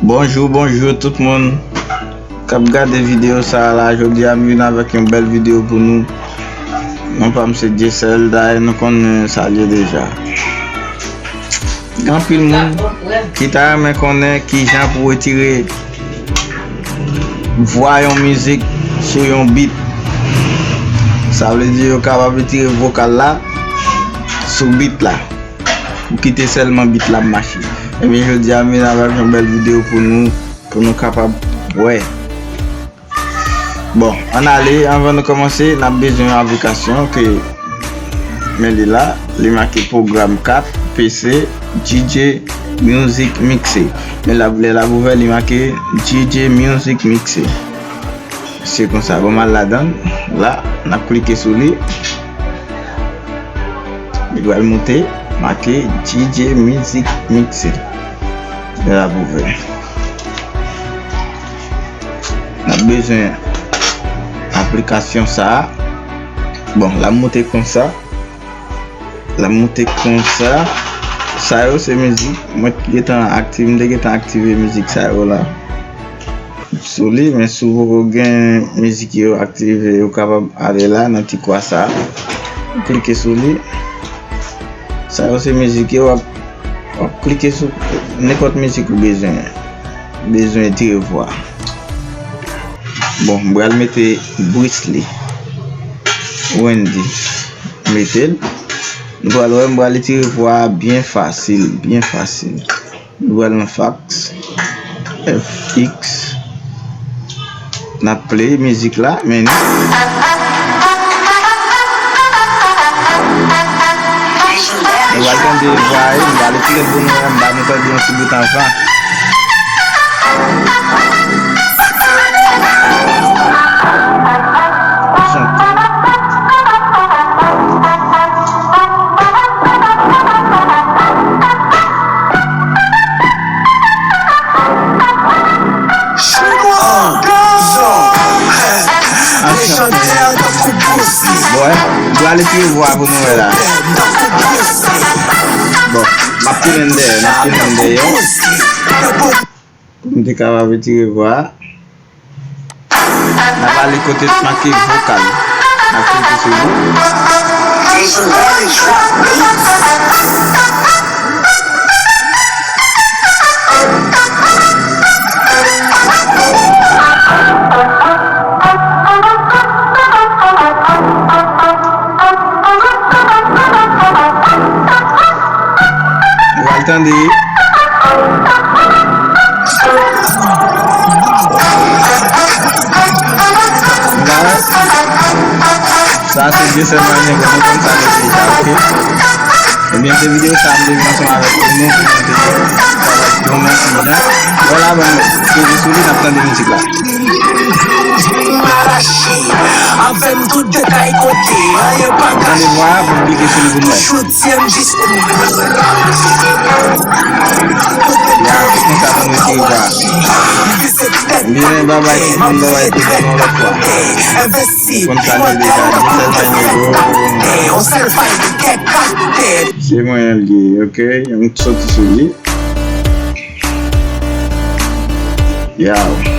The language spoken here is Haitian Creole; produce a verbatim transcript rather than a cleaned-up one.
Bonjou, bonjou tout moun k ap gade videyo sa a la. Jodi a, m vin avèk yon bèl videyo pou nou. Non pa m se Dyesèl, dayè nou konnen sa l ye deja. Gen anpil moun ki ta renmen konnen kijan pou retire vwa yon mizik sou yon beat. Sa vle di yo kapab retire vokal la sou beat la. Ou kite sèlman beat la ap mache. Ebyen, jodi a, m vin avèk yon bèl videyo pou nou, pou nou kapab wè. Bon, ann ale, anvan nou kòmanse, n ap bezwen yon aplikasyon ke, men li la, li make pwogram kat, P C, D J Music Mixer. Men la, lè l ap ouvè, li make D J Music Mixer. Se konsa, bon, m al ladan l. La, n ap klike sou li. Li pral moute, make D J Music Mixer. Lè l ap ouvè. N ap bezwen aplikasyon sa a. Bon, l ap moute konsa. L ap moute konsa. Sa yo se mizik mwen t gentan aktive, m te gentan aktive mizik sa yo la sou li, men si w poko gen mizik yo aktive, ou kapab ale la nan ti kwa sa a, klike sou li. Sa yo se mizik yo, w ap, w ap klike sou nenpòt mizik ou bezwen, bezwen tire vwa. Bon, m pral mete Bruce Lee, Wendy, mete l. Nou pral wè, m pral retire vwa a byen fasil, byen fasil. Nou pral nan fax, F X. N ap play mizik la, men nou pral tande vwa a, m pral retire l pou nou wè, m ba nou tande yon ti bout anvan. Bon, m pral retire vwa pou nou wè la. Bon, m ap tounen dèyè, m ap tounen dèyè. Pou m te kapab retire vwa a. N ap ale kote t make vokal. N ap klike sou li. Ou pral tande. Sa se Dyesèl Maniganm, nou konn sa nou deja, oke? Ebyen, se videyo sa a m te vin ansanm avèk nou, pou nou te fè yon ti jan. Vwala, bon, sou li, n ap tande mizik la. Avè m tout detay kote, anyen pa kache. Tande vwa a, pou m klike sou li pou m wè. Choutyen jis kou. Ya, se konsa pou nou retire vwa a. Byen, babay tout moun, babay tout moun, yon lòt fwa. Konn sa nou deja, Dyesèl Maniganm. Se mwen li ye, oke? M soti sou li. Yow.